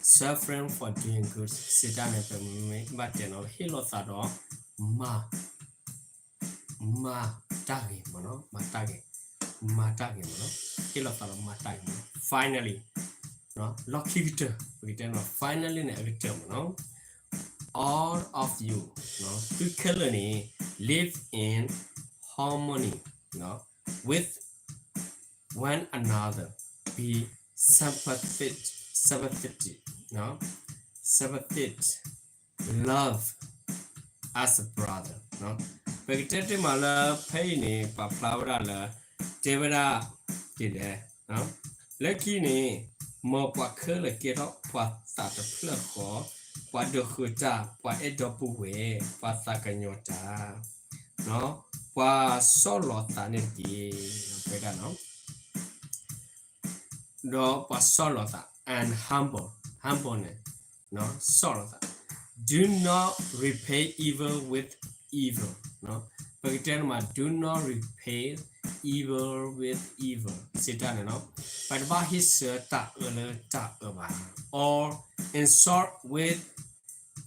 suffering for doing good စံးတၢ်န့ၣ် ပမ့ၢ်ဘၣ်တဲနီၤ ဟ့ၣ်လီၤသးဒီး မၤ မၤတၢ်ဂ့ၤမ့ၢ်နီၤ မၤတၢ်ဂ့ၤ မၤတၢ်ဂ့ၤမ့ၢ်နီၤ ဟ့ၣ်လီၤသးဒီးမၤတၢ်ဂ့ၤမ့ၢ်နီၤ finally လီၢ်ခံကတၢၢ် ပကတဲနီၤ finally န့ၣ် အကတၢၢ်မ့ၢ်နီၤ all of you သုခဲလၢာ်န့ၣ် live in harmony with one another, be sympathetic, sympathetic, sympathetic, love as a brother ပကတဲတ့ၢ်မးလၢဖဲအံၤန့ၣ် ပာ်ဖျါဝဲဒၣ်လၢ တဲဝဲဒၣ်ဒ်လဲၣ် လၢခံန့ၣ် မ်ပှၤခဲလၢာ်ကဲထီၣ်ပှၤသးတဖျၢၣ်ဃီ, ပှၤဒုးဃုာ်တၢ်, ပှၤအဲၣ်ဒိးပုၢ်ဝဲၢ်, ပှၤသးကညီၤတၢ်, ပှၤဆီၣ်လီၤသးန့ၣ်တက့ၢ်. ဝဲဒၣ် ဒီးပှၤဆီၣ်လီၤသး and humble, humble န့ၣ် ဆီၣ်လီၤသး Do not repay evil with evil ပကတဲန့ၣ်မး do not repay evil with evil စံးတၢ်န့ၣ် ပတဘၣ်ဟ့ၣ်ဆၢတၢ်အၢလၢတၢ်အၢဘၣ် or insult with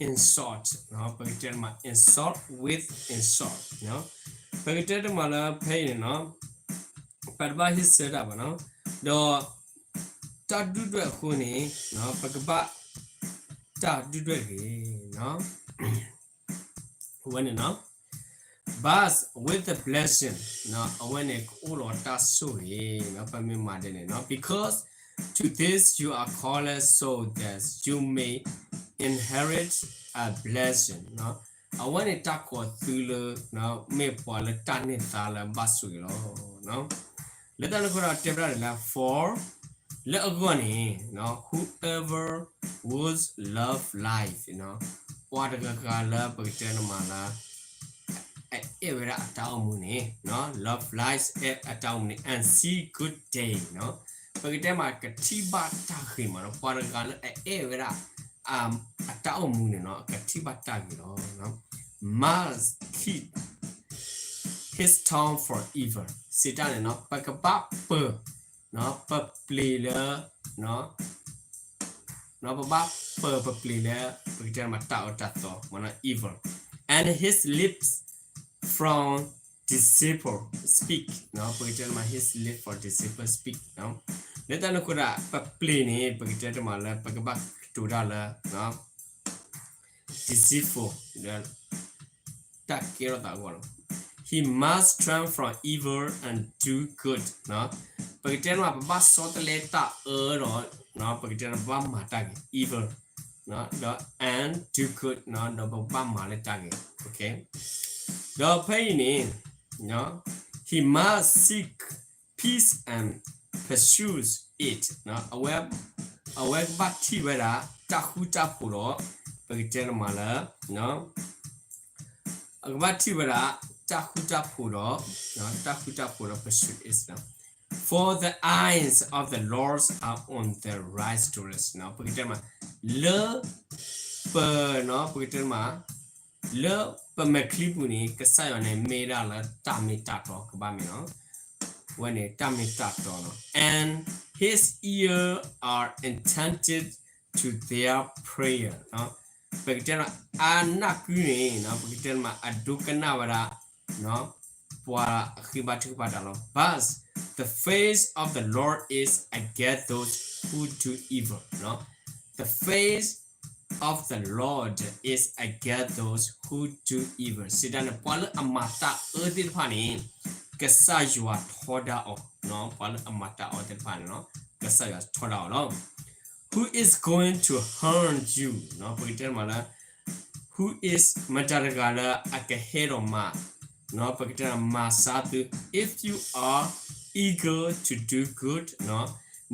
insult ပကတဲန့ၣ်မး insult with insult ပကတဲတ့ၢ်မးလၢဖဲအံၤန့ၣ် ပတဘၣ်ဟ့ၣ်ဆၢတၢ်ဘၣ်နီၤ ဒီး တၢ်ဒုၣ်ဒွဲၣ်အဃိန့ၣ် ပကဘၣ်တၢ်ဒုၣ်ဒွဲၣ်ဂ့ၤ အဝဲန့ၣ် but with a blessing အဝဲန့ၣ်ကအိၣ်ဒီးတၢ်ဆိၣ်ဂ့ၤ ပမ့ၢ်မၤဒ်န့ၣ် because to this you are called so that you may inherit a blessing အဝဲန့ၣ်တၢ်ကိးသုလၢ မ့ၢ်ပှၤလၢတၢ်န့ၢ်သါလၢဘၣ်ဆိၣ်ဂ့ၤလီၤ. လၢတၢ်န့ၣ်အဃိဒီးတဲဝဲဒၣ်ဒ်လဲၣ် for လၢအဂီၢ်န့ၣ် whoever would love life ပှၤတဂၤဂၤလၢပကတဲန့ၣ်မးလၢ အအဲၣ်ဝဲဒၣ်အတၢ်အိၣ်မူန့ၣ် love life အဲၣ်အတၢ်အိၣ်မူန့ၣ် and see good day ပကတဲမးကထံၣ်ဘၣ်တၢ်ဂ့ၤမးနီၤ ပှၤတဂၤလၢအအဲၣ်ဝဲဒၣ် အတၢ်အိၣ်မူန့ၣ်နီၤ ကထံၣ်ဘၣ်တၢ်ဂ့ၤလီၤ. Must keep his tongue from evil စံးတၢ်န့ၣ်နီၤ ပကဘၣ်ပၢၤ ပပျ့ၤလၢ ပဘၣ်ပၢၤပပျ့ၤလၢ ပကတဲမးတၢ်အၢတၢ်သီ evil and his lips from deceitful speak ပကတဲမး his lips from deceitful speak လၢတၢ်န့ၣ်အဃိဒီး ပပျ့ၤန့ၣ် ပကတဲတ့ၢ်မးလၢ ပကဘၣ်ကတိၤတၢ်လၢ deceitful တၢ်ကဲထီၣ်သးအဂီၢ်လီၤ. He must turn from evil and do good ပကတဲတ့ၢ်မး ပဘၣ်ဆီတလဲတၢ်အၢဒီး ပကတဲတ့ၢ်မးပဘၣ်မၤတၢ်ဂ့ၤ evil ဒီး and do good ဒီးပကဘၣ်မၤလၢတၢ်ဂ့ၤ ဒီးဖဲအံၤန့ၣ် he must seek peace and pursue it အဝဲကဘၣ်ထံၣ်ဝဲဒၣ် တၢ်ဃူတၢ်ဖိးဒီး ပကတဲတ့ၢ်မးလၢ အကဘၣ်ထံၣ်ဝဲဒၣ် တၢ်ဃူတၢ်ဖိးဒီး တၢ်ဃူတၢ်ဖိးဒီး pursue it for the eyes of the Lord are on the righteous ပကတဲတ့ၢ်မး လၢ ပ ပကတဲတ့ၢ်မး လၢပမဲာ်ချံပူၤန့ၣ် ကစၢ်ယွၤန့ၣ် မ့ၢ်ဒၣ်လၢတၢ်မ့ၢ်တၢ်တီကဘၣ်မ့ၢ်နီၤ ဝဲန့ၣ်တၢ်မ့ၢ်တၢ်တီလီၤ and his ear are attentive to their prayer ပကတဲတ့ၢ်မး အနၢ်ကုန့ၣ် ပကတဲတ့ၢ်မး အဒိကနၣ်ဝဲဒၣ် ပှၤအဃ့ဘါထုကဖၣ်တၢ်လီၤ but the face of the Lord is against those who do evil the face of the Lord is against those who do evil စံးတၢ်န့ၣ် ပှၤလၢအမၤတၢ်အၢသ့ၣ်တဖၣ်န့ၣ် ကစၢ်ယွၤထီဒါအီၤ ပှၤလၢအမၤတၢ်အၢသ့ၣ်တဖၣ်န့ၣ် ကစၢ်ယွၤထီဒါအီၤလီၤ Who is going to harm you ပကတဲတ့ၢ်မးလၢ Who is မတၤတဂၤလၢအကဟဲဒီးမၤ ပကတဲမၤဆါသု if you are eager to do good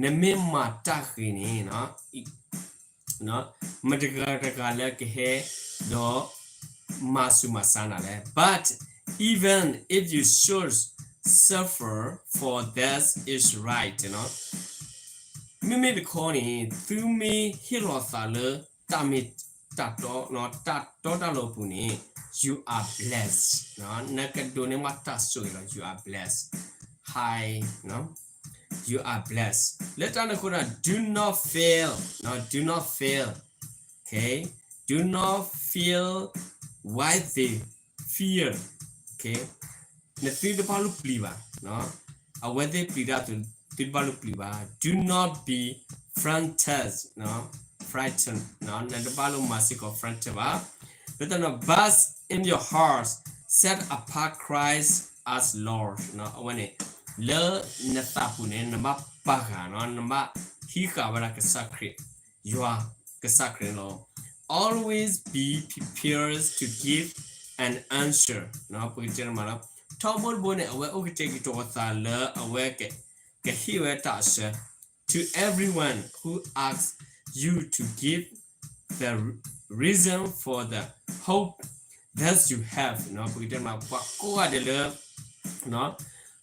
နမ့ၢ်မၤတၢ်ဂ့ၤန့ၣ် မတၤတဂၤလၢကဟဲဒီး မၤဆူၣ်မၤဆါနၤလဲၣ် but even if you should suffer for that is right မ့မ့ၢ်တခီန့ၣ် သုမ့ၢ်ဟ့ၣ်လီၤသးလၢ တၢ်မ့ၢ်တၢ်တီ တၢ်တီတၢ်လိၤအပူၤန့ၣ် you are blessed နကဒိးန့ၢ်ဘၣ်တၢ်ဆိၣ်ဂ့ၤလီၤ you are blessed high you are blessed. လၢတၢ်န့ၣ်အဃိဒီး do not fail, do not fail, okay, do not fail what they fear, okay, နသုတဘၣ်လိၣ်ပျံၤဘၣ်, အဝဲသ့ၣ်ပျံၤတၢ်အသိး သုတဘၣ်လိၣ်ပျံၤဘၣ်. Do not be frightened, frightened, နတဘၣ်လိၣ်မၤစ့ၢ်ကီး frightened ဘၣ်. လၢတၢ်န့ၣ် but in your hearts set apart Christ as Lord, အဝဲန့ၣ် လၢနသးပူၤန့ၣ် နဘၣ်ပာ်ဃာ်, နဘၣ်ဟံးဃာ်ဝဲဒၣ်ကစၢ်ခရံာ်, ယွၤကစၢ်ခရံာ်န့ၣ်လီၤ. Always be prepared to give an answer, ပကတဲတမးလၢ ထီဘိတဘိန့ၣ် အဝဲအိၣ်ကတဲာ်ကတီၤအသးလၢအဝဲကဟ့ၣ်ဝဲတၢ်အဆၢ to everyone who asks you to give the reason for the hope that you have, ပကတဲတမး ပှၤကိးဂၤဒဲးလၢ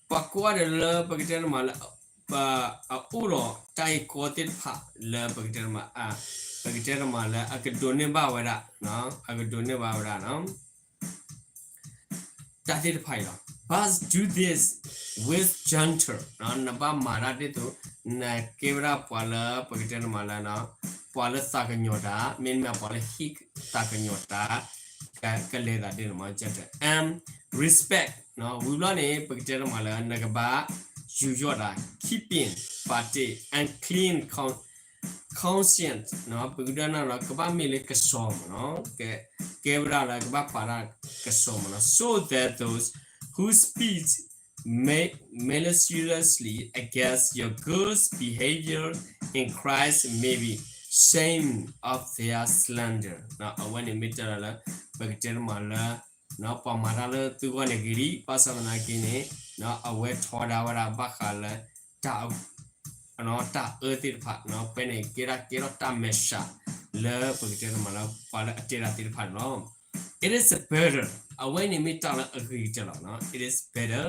ပှၤကိးဂၤဒဲးလၢ ပကတဲတမးလၢ ပအအိၣ်ဒီးတၢ်ဂ့ၢ်ကီသ့ၣ်တဖၣ်လၢ ပကတဲတမး ပကတဲတမးလၢအကဒိးန့ၢ်ဘၣ်ဝဲဒၣ်, အကဒိးန့ၢ်ဘၣ်ဝဲဒၣ် တၢ်သ့ၣ်တဖၣ်အံၤလီၤ. But do this with gentle, နဘၣ်မၤတၢ်ဒ်သိး နကဲဝဲဒၣ်ပှၤလၢ ပကတဲတမးလၢ ပှၤလၢသးကညီၤတၢ် မ့တမ့ၢ်ပှၤလၢဟ့ၣ်သးကညီၤတၢ် ကလဲၤသးဒ်န့ၣ်မး gentle and respect, ဝံၤဘျီန့ၣ် ပကတဲတမးလၢ နကဘၣ်ယူးယီၣ်တၢ် keeping ပာ်တ့ၢ် and clean conscience, ပကတဲတမးလၢ ကဘၣ်မ့ၢ်လၢကဆှီမးနီၤ, ကဲဝဲဒၣ်လၢကဘၣ်ပာ်တၢ်ကဆှီမးနီၤ so that those who speak maliciously against your good behavior in Christ may be ashamed of their slander. အဝဲန့ၣ်မ့ၢ်တၢ်လၢ ပကတဲတမးလၢ ပှၤမၤတၢ်လၢသုဂီၢ်န့ၣ်ဂ့ၤလံ, ဘၣ်ဆၣ်သနာ်က့န့ၣ် အဝဲထီဒါဝဲဒၣ်ဘၣ်ဃးလၢ တၢ် တၢ်အၢသ့ၣ်တဖၣ်, ဖဲန့ၣ်ကဲဒၣ်ကဲထီၣ်တၢ်မဲာ်ဆှးလၢ ပကတဲတမးလၢ ပှၤလၢအတဲဒၣ်သ့ၣ်တဖၣ်န့ၣ်လီၤ. It is better, အဝဲန့ၣ်မ့ၢ်တၢ်လၢအဂ့ၤကတၢၢ်လီၤ. It is better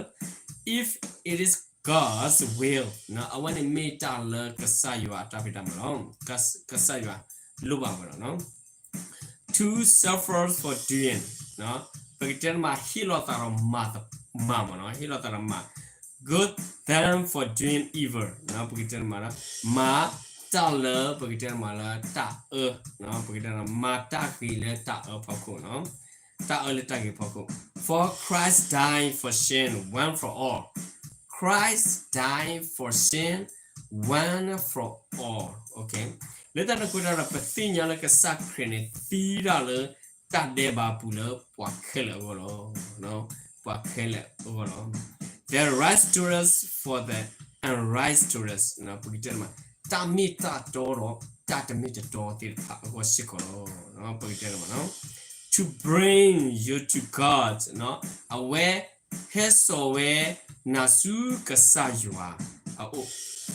if it is God's will, အဝဲန့ၣ်မ့ၢ်တၢ်လၢကစၢ်ယွၤအတၢ်ဖံးတၢ်မၤလီၤ. ကစၢ်ယွၤလိၣ်ဘၣ်ဝဲလီၤ. To suffer for doing, ပကတဲတမး ဟ့ၣ်လီၤသးဒီးမၤ မၤမးနီၤ, ဟ့ၣ်လီၤသးဒီးမၤ good than for doing evil, ပကတဲတမးလၢ မၤတၢ်လၢ ပကတဲတမးလၢတၢ်အၢ, ပကတဲတမး မၤတၢ်ဂ့ၤလၢတၢ်အၢဖီခိၣ်နီၤ, တၢ်အၢလၢတၢ်ဂ့ၤဖီခိၣ်. For Christ died for sin once for all. Christ died for sin once for all. Okay. လၢတၢ်န့ၣ်အဃိဒီး ပသ့ၣ်ညါလၢကစၢ်ခရံာ်န့ၣ် သံဒၣ်လၢတၢ်ဒဲးဘးပူၤလၢပှၤခဲလၢာ်အဂီၢ်လီၤ. ပှၤခဲလၢာ်အဂီၢ်လီၤ. The righteous for the unrighteous, ပကတဲတမး တၢ်မ့ၢ်တၢ်တီဒီး တၢ်တမ့ၢ်တတီသ့ၣ်တဖၣ်အဂီၢ်စ့ၢ်ကီးလီၤ. ပကတဲတမး to bring you to God, အဝဲဟဲစိာ်ဝဲနၤဆူကစၢ်ယွၤအအိၣ်.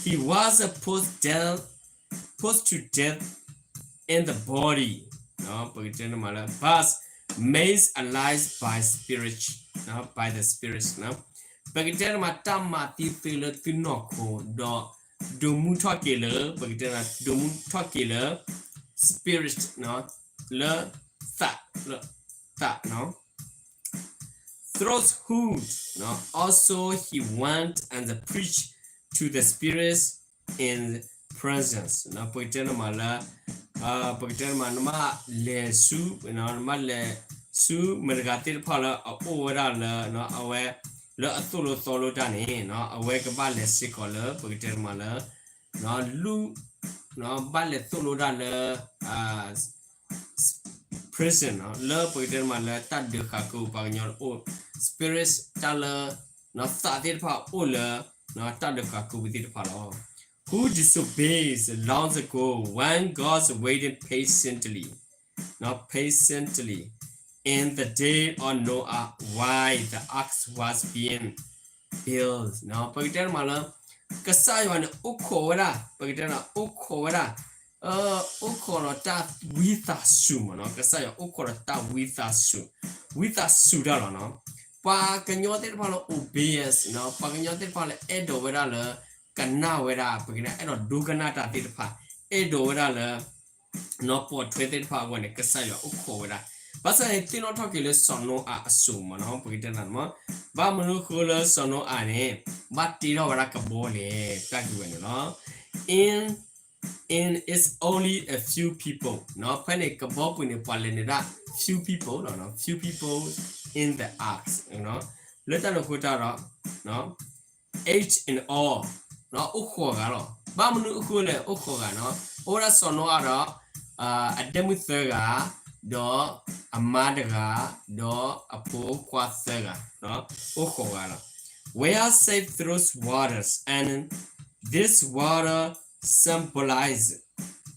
He was put death, put to death in the body, ပကတဲတမးလၢ but made alive by spirit, by the spirit, ပကတဲတမး တၢ်မၤသံသုလၢသုနီၢ်ခိ ဒီး ဒိးမူထီၣ်က့ၤလၢ ပကတဲတမး ဒိးမူထီၣ်က့ၤလၢ spirit, လၢသး, သး through whom also he went and preached to the spirits in prisons, ပကတဲတမးလၢ ပကတဲတမး နဘၣ်လဲၤဆူ နဘၣ်လဲၤဆူမတၤတဂၤသ့ၣ်တဖၣ်လၢအအိၣ်ဝဲဒၣ်လၢ အဝဲ လၢအသိၣ်လိသီလိတၢ်န့ၣ် အဝဲကဘၣ်လဲၤစ့ၢ်ကီးလၢ ပကတဲတမးလၢ လူ ဘၣ်လဲၤသိၣ်လိတၢ်လၢ prison လၢပကတဲတမးလၢတၢ်ဒုးဃာ်ကပှၤကညီ spirit တၢ်လၢ သးသ့ၣ်တဖၣ်အိၣ်လၢ တၢ်ဒုးဃာ်ကပှၤသ့ၣ်တဖၣ်လီၤ. Who disobeyed long ago when God waited patiently, patiently in the day of Noah while the ark was being built, ပကတဲတမးလၢ ကစၢ်ယွၤန့ၣ်အိၣ်ခိးဝဲဒၣ် ပကတဲတမး အိၣ်ခိးဝဲဒၣ် အိၣ်ခိးဒီးတၢ်ဝံသးစူၤမးနီၤ, ကစၢ်ယွၤအိၣ်ခိးဒီးတၢ်ဝံသးစူၤ, ဝံသးစူၤတၢ်လီၤနီၤ. ပှၤကညီသ့ၣ်တဖၣ်လၢ obedience နီၤ, ပှၤကညီသ့ၣ်တဖၣ်လၢအဲၣ်ဒိးဝဲဒၣ်လၢ ကနၣ်ဝဲဒၣ် ပကတဲအဲၣ်ဒိးဒိကနၣ်တၢ်သ့ၣ်တဖၣ်, အဲၣ်ဒိးဝဲဒၣ်လၢ နီၤ ပိာ်ထွဲသ့ၣ်တဖၣ်အဂီၢ်န့ၣ် ကစၢ်ယွၤအိၣ်ခိးဝဲဒၣ် ဘၣ်ဆၣ်န့ၣ်သ့ၣ်နီၣ်ထီၣ်က့ၤလၢစီၤနိအၤအစိၤမ့ၢ်နီၤ, ပကတဲနၤမ့ၢ်, ဘၣ်မနုၤအဃိလၢစီၤနိအၤန့ၣ် ဘၣ်တ့ထီၣ်ဝဲဒၣ်ကဘီလဲၣ်, တၢ်ဂ့ၢ်ဝဲန့ၣ်လီၤ. In, in it's only a few people နီၤ, ဖဲန့ၣ်ကဘီပူၤန့ၣ် ပှၤလဲၤန့ၣ်ဒၣ် few people လီၤ, few people in the ark လၢတၢ်န့ၣ်အဃိတၢ်ဒီး eight in all အိၣ်ဃိးဂၤလီၤ. ဘၣ်မနုၤအဃိလဲၣ် အိၣ်ဃိးဂၤနီၤ, အိၣ်ဝဲဒၣ်စီၤနိအၤဒီး အဒဲမုၣ်သၢဂၤ, ဒီးအမါတဂၤ, ဒီးအဖိခွါသၢဂၤ, အိၣ်ဃိးဂၤလီၤ. Were saved through waters, and this water symbolizes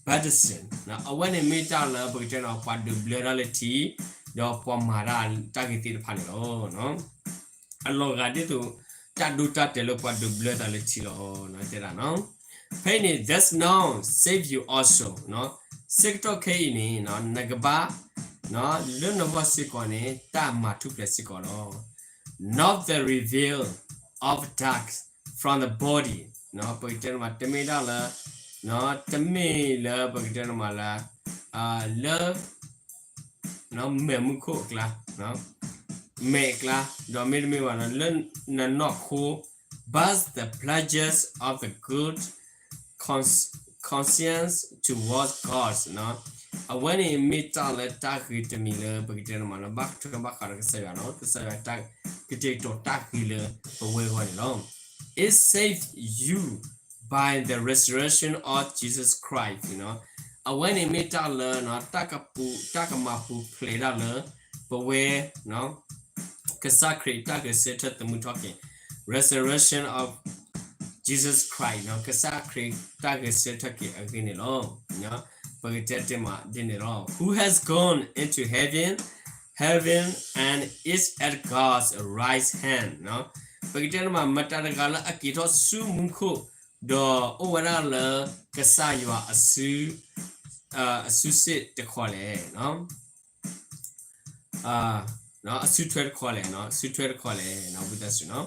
baptism အဝဲန့ၣ်မ့ၢ်တၢ်လၢပကတဲနီၤ ပှၤဒုးဘျၢတၢ်လၢထံ, ဒီးပှၤမၤတၢ်တၢ်ဂ့ၤသ့ၣ်တဖၣ်န့ၣ်လီၤ. အလီၤဂာ်ဒ်သိး တၢ်ဒိတၢ်တဲာ်လၢပှၤဒုးဘျၢတၢ်လၢထံလီၤ, တဲဒၣ်နီၤ. ဖဲအံၤန့ၣ် this now save you also ဆၢကတီၢ်ခဲအံၤန့ၣ် နကဘၣ် လၢနဂီၢ်စ့ၢ်ကီးန့ၣ် တၢ်မၤထူၣ်ဖျဲးစ့ၢ်ကီးလီၤ. Not the reveal of dark from the body ပကတဲမး တမ့ၢ်ဒၣ်လၢ တမ့ၢ်လၢပကတဲမးလၢ လၢ မဲာ်မူခိၣ်အကျါ, မဲာ်အကျါ, ဒီးမ့တမ့ၢ်ဘၣ်နီၤ လၢနနီၢ်ခိ, but the pleasures of the good conscience towards God အဝဲန့ၣ်မ့ၢ်တၢ်လၢတၢ်ဂ့ၤတမံၤလၢပကတဲန့ၣ်မးလၢ ဘၣ်ထွဲဘၣ်ဃးဒီးကစၢ်ယွၤနီၤ, ကစၢ်ယွၤကတဲာ်ကတီၤတၢ်ဂ့ၤလၢပဝဲအဂီၢ်န့ၣ်လီၤ. It saved you by the resurrection of Jesus Christ အဝဲန့ၣ်မ့ၢ်တၢ်လၢ တၢ်ကပူၤ တၢ်ကမၤပူၤဖျဲးဒၣ်လၢ ပဝဲ ကစၢ်ခရံာ်တၢ်ဂဲၤဆၢထၢၣ်သမူထီၣ်က့ၤ resurrection of Jesus Christ ကစၢ်ခရံာ်တၢ်ဂဲၤဆၢထၢၣ်က့ၤအဂ့ၢ်န့ၣ်လီၤ. ပကတဲတ့ၢ်မးဒ်န့ၣ်လီၤ. Who has gone into heaven, heaven and is at God's right hand ပကတဲတ့ၢ်မး မတၤတဂၤလၢအက့ၤထီၣ်ဆူမူခိၣ် ဒီးအိၣ်ဝဲဒၣ်လၢကစၢ်ယွၤအစု အစုစ့ၣ်တခီလဲၣ် အစုထွဲတခီလဲၣ်, အစုထွဲတခီလဲၣ်, ဝံသးစူၤနီၤ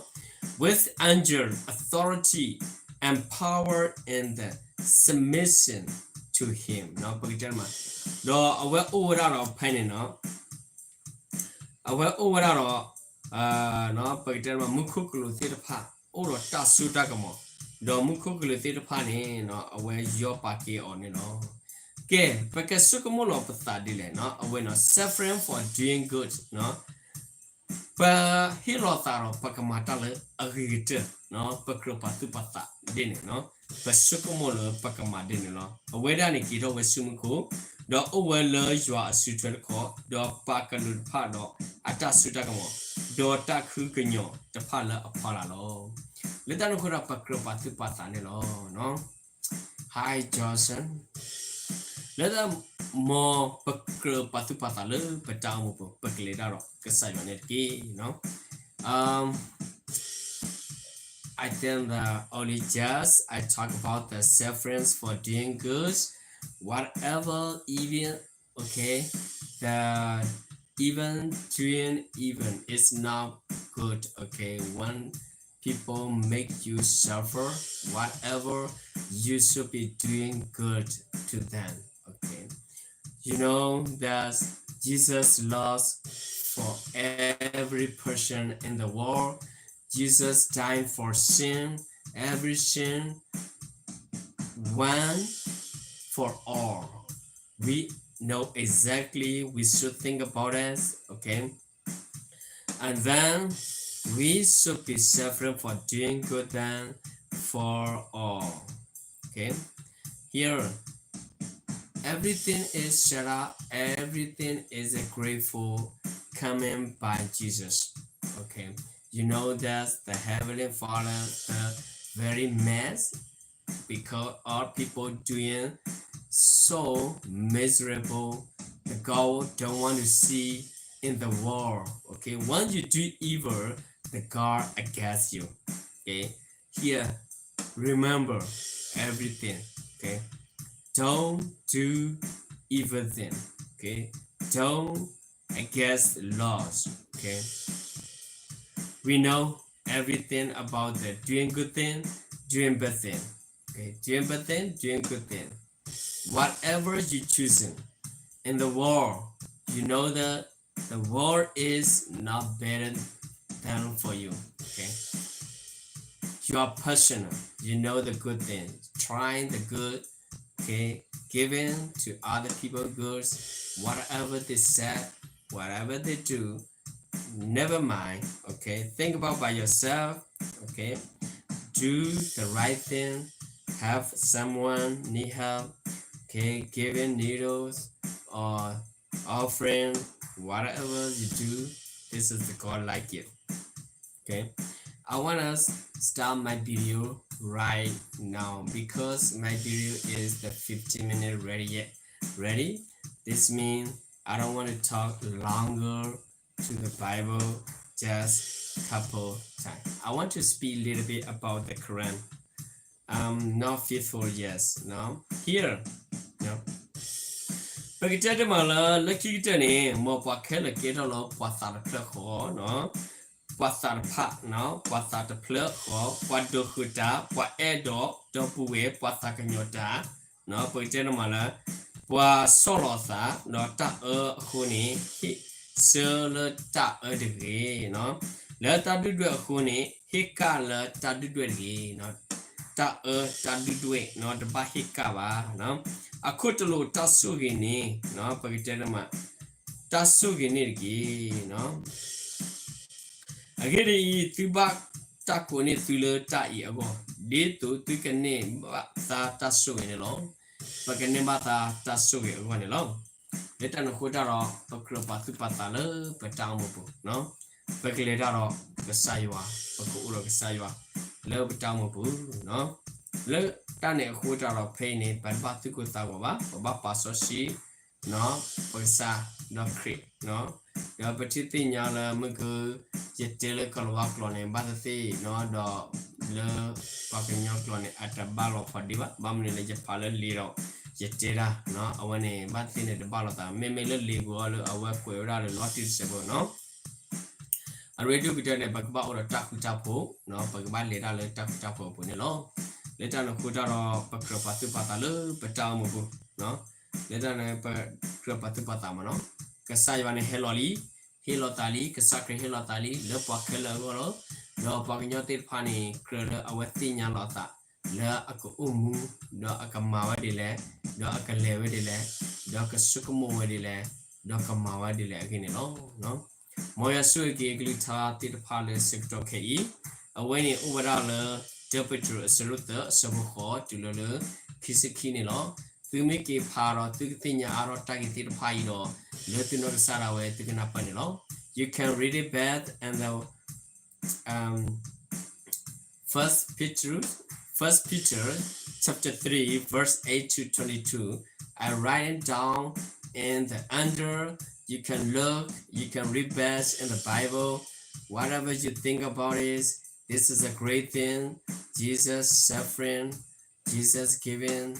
with angel authority and power in the submission to him ပကတဲမး, ဒီးအဝဲအိၣ်ဝဲဒၣ်ဒီးဖဲန့ၣ်နီၤ အဝဲအိၣ်ဝဲဒၣ်ဒီး ပကတဲမး မူခိၣ်ကလူးသ့ၣ်တဖၣ် အိၣ်ဒီးတၢ်စိတၢ်ကမီၤ, ဒီးမူခိၣ်ကလူးသ့ၣ်တဖၣ်န့ၣ် အဝဲယီၤပာ်က့ၤအီၤန့ၣ်လီၤ. ကဲ, ပကဆိကမိၣ်လီၤပသးဒ်လဲၣ်နီၤ, အဝဲနီၤ suffering for doing good ပဟ့ၣ်လီၤသးဒီးပကမၤတၢ်လၢအဂ့ၤကတၢၢ်, ပကြၢးပာ်သူၣ်ပာ်သးဒ်န့ၣ်နီၤ, ပဆိကမိၣ်လၢပကမၤဒ်န့ၣ်လီၤ. အဝဲဒၣ်န့ၣ်က့ၤထီၣ်ဝဲဆူမူခိၣ်, ဒီးအိၣ်ဝဲလၢယွၤအစုထွဲတခီ, ဒီးပာ်ကလူးတဖၣ်ဒီးအတၢ်စိတၢ်ကမီၤ, ဒီးတၢ်ဃုကညီၤတဖၣ်လၢအဖီလာ်လီၤ. လၢတၢ်န့ၣ်အဃိဒီးပကြၢးပာ်သူၣ်ပာ်သးန့ၣ်လီၤ. Hi Johnson, လၢတၢ် မ်ပကြၢးပာ်သူၣ်ပာ်သးလၢပတၢ်အိၣ်မူပူၤ ပကလဲၤတၢ်ဒီးကစၢ်ယွၤန့ၣ်တက့ၢ်. Um, I think that only just I talk about the sufferings for doing good, whatever, even, okay, the even doing even is not good, okay? When people make you suffer, whatever, you should be doing good to them, okay? You know that Jesus loves for every person in the world. Jesus died for sin, every sin, one for all. We know exactly we should think about it, okay? And then we should be suffering for doing good then for all. Okay? Here, everything is set up, everything is a grateful coming by Jesus. Okay? You know that the Heavenly Father is very mad because all people doing so miserable. The God don't want to see in the world. Okay, when you do evil, the God against you. Okay, here, remember everything. Okay, don't do evil thing. Okay, don't against laws. Okay, we know everything about the doing good thing, doing bad thing. Okay, doing bad thing, doing good thing. Whatever you choosing in the world, you know the the world is not better than for you. Okay, you are personal. You know the good thing, trying the good. Okay, giving to other people goods, whatever they said, whatever they do, never mind. Okay, think about by yourself. Okay, do the right thing, help someone need help. Okay, giving needles or offering, whatever you do, this is the God like it. Okay, I want to start my video right now because my video is the fifteen minute ready yet. Ready? This means I don't want to talk longer to the Bible, just couple time. I want to speak a little bit about the Quran. I'm not faithful, yes, no? Here, no? ပကတဲတမးလၢ လၢခံကတၢၢ်န့ၣ် မ်ပှၤခဲလၢာ်ကဲထီၣ်လၢပှၤသးတဖျၢၣ်ဃီ, ပှၤသးတဖၣ်, ပှၤသးတဖျၢၣ်ဃီ, ပှၤဒိးဃုာ်တၢ်, ပှၤအဲၣ်ဒိးဒီပုၢ်ဝဲၢ်, ပှၤသးကညီၤတၢ်, ပကတဲတမးလၢ ပှၤဆီၣ်လီၤသး ဒီးတၢ်အၢအဃိန့ၣ် ဟ့ၣ်ဆၢလၢတၢ်အၢတဂ့ၤ, လၢတၢ်ဒုၣ်ဒွဲၣ်အဃိန့ၣ် ဟ့ၣ်ကၣ်လၢတၢ်ဒုၣ်ဒွဲၣ်တဂ့ၤ, တၢ်အၢတၢ်ဒုၣ်ဒွဲၣ် တဘၣ်ဟ့ၣ်ကၣ်ဘၣ်. အခိၣ်တလိာ်တၢ်ဆိၣ်ဂ့ၤန့ၣ် ပကတဲတမး တၢ်ဆိၣ်ဂ့ၤန့ၣ်တက့ၢ်. အဂ့ၢ်ဒ်အံၤ, သုဘၣ်တၢ်ကိးန့ၢ်သုလၢတၢ်အံၤအဂီၢ်, ဒ်သိးသုကန့ၢ်ဘၣ်သါတၢ်ဆိၣ်ဂ့ၤန့ၣ်လီၤ. ပကန့ၢ်ဘၣ်သါတၢ်ဆိၣ်ဂ့ၤအဂီၢ်န့ၣ်လီၤ. လၢတၢ်န့ၣ်အဃိတၢ်ဒီး ပကြၢးပာ်သူၣ်ပာ်သးလၢပတၢ်အိၣ်မူပူၤ, ပကလဲၤတၢ်ဒီးကစၢ်ယွၤ, ပကအိၣ်ဒီးကစၢ်ယွၤ လၢပတၢ်အိၣ်မူပူၤ. လၢတၢ်န့ၣ်အဃိတၢ်ဒီး ဖဲအံၤန့ၣ် ပတဘၣ်သူၣ်ကိၢ်သးဂီၤဘၣ်, ပဘၣ်ပာ်စီဆှံ ပကစၢ် ဒီးခရံာ်, ဒီးပထံၣ်သ့ၣ်ညါလၢမုၢ်က ယတဲလၢကီၤလၤဝါကျိာ်န့ၣ် ဘၣ်သ့ၣ်သ့ၣ်, ဒီးလၢပှၤကညီကျိာ်န့ၣ် အတဘၣ်လီၤဖးဒံးဘၣ်. ဘၣ်မနုၤလဲၣ် ယဖးလၢလံာ်ဒီး ယတဲတၢ်, အဝဲန့ၣ် ဘၣ်သ့ၣ်သ့ၣ်န့ၣ် တဘၣ်လိာ်သး, မ့မ့ၢ်လၢလံာ်ပူၤအီၤလၢအဝဲကွဲးဝဲဒၣ်လၢလီၤတံၢ်တစဲးဖိနီၤ. အရ့ဒိၣ်ကတၢၢ်န့ၣ် ပကဘၣ်အိၣ်ဒီးတၢ်ဃူတၢ်ဖိး, ပကဘၣ်လဲၤတၢ်လၢတၢ်ဃူတၢ်ဖိးအပူၤန့ၣ်လီၤ. လၢတၢ်န့ၣ်အဃိတၢ်ဒီး ပကြၢးပာ်သူၣ်ပာ်သးလၢပတၢ်အိၣ်မူပူၤ, လၢတၢ်န့ၣ် ပကြၢးပာ်သူၣ်ပာ်သးမးနီၤ. ကစၢ်ယွၤန့ၣ်ဟဲလီၤလံ, ဟ့ၣ်လီၤသးလံ, ကစၢ်ခရံာ်ဟ့ၣ်လီၤသးလံ လၢပှၤခဲလၢာ်အဂီၢ်လီၤ. ဒီးပှၤကညီသ့ၣ်တဖၣ်န့ၣ် ကြၢးလၢအဝဲသ့ၣ်ညါလီၤအသး လၢအကအိၣ်မူ, ဒီးအကမၤဝဲဒ်လဲၣ်, ဒီးအကလဲၤဝဲဒ်လဲၣ်, ဒီးကဆိကမိၣ်ဝဲဒ်လဲၣ်, ဒီးကမၤဝဲဒ်လဲၣ်အဂ့ၢ်န့ၣ်လီၤ. မ်ယွၤဆိၣ်ဂ့ၤက့ၤအကလုၢ်ကထါသ့ၣ်တဖၣ်လၢဆၢကတီၢ်ခဲအံၤ, အဝဲန့ၣ်အိၣ်ဝဲဒၣ်လၢ တၢပ့းတရူး အဆၢဒိၣ်သၢ အဆၢဖိဃိး တုၤလၢလၢ ခံဆံခံန့ၣ်လီၤ. သုမ့ၢ်က့ၤဖးဒီးသုကသ့ၣ်ညါအါထီၣ်တၢ်ဂ့ၢ်သ့ၣ်တဖၣ်အံၤဒီး လၢသုနီၢ်ကစၢ်ဒၣ်ဝဲ သုကနၢ်ပၢၢ်န့ၣ်လီၤ. You can read it back and the um, First Peter, First Peter chapter three, verse eight to twenty-two. I write it down in the under. You can look, you can read best in the Bible. Whatever you think about is, this is a great thing. Jesus suffering, Jesus giving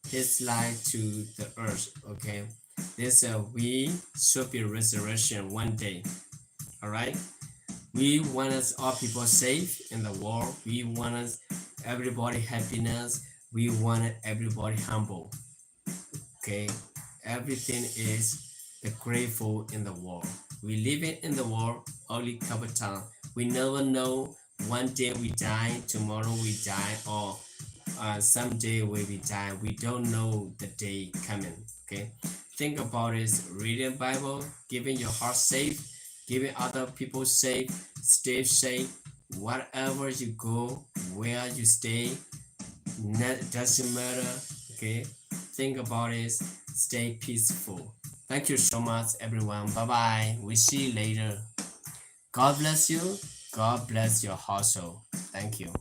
his life to the earth, okay? This uh, we should be resurrection one day, all right? We want us all people safe in the world. We want us everybody happiness. We want everybody humble. Okay, everything is the grateful in the world. We living in the world only couple time. We never know one day we die, tomorrow we die, or uh, someday we will die. We don't know the day coming. Okay, think about this: reading Bible, giving your heart safe, giving other people safe, stay safe. Wherever you go, where you stay, doesn't matter. Okay, think about it. Stay peaceful. Thank you so much, everyone. Bye bye. We see you later. God bless you. God bless your household. Thank you.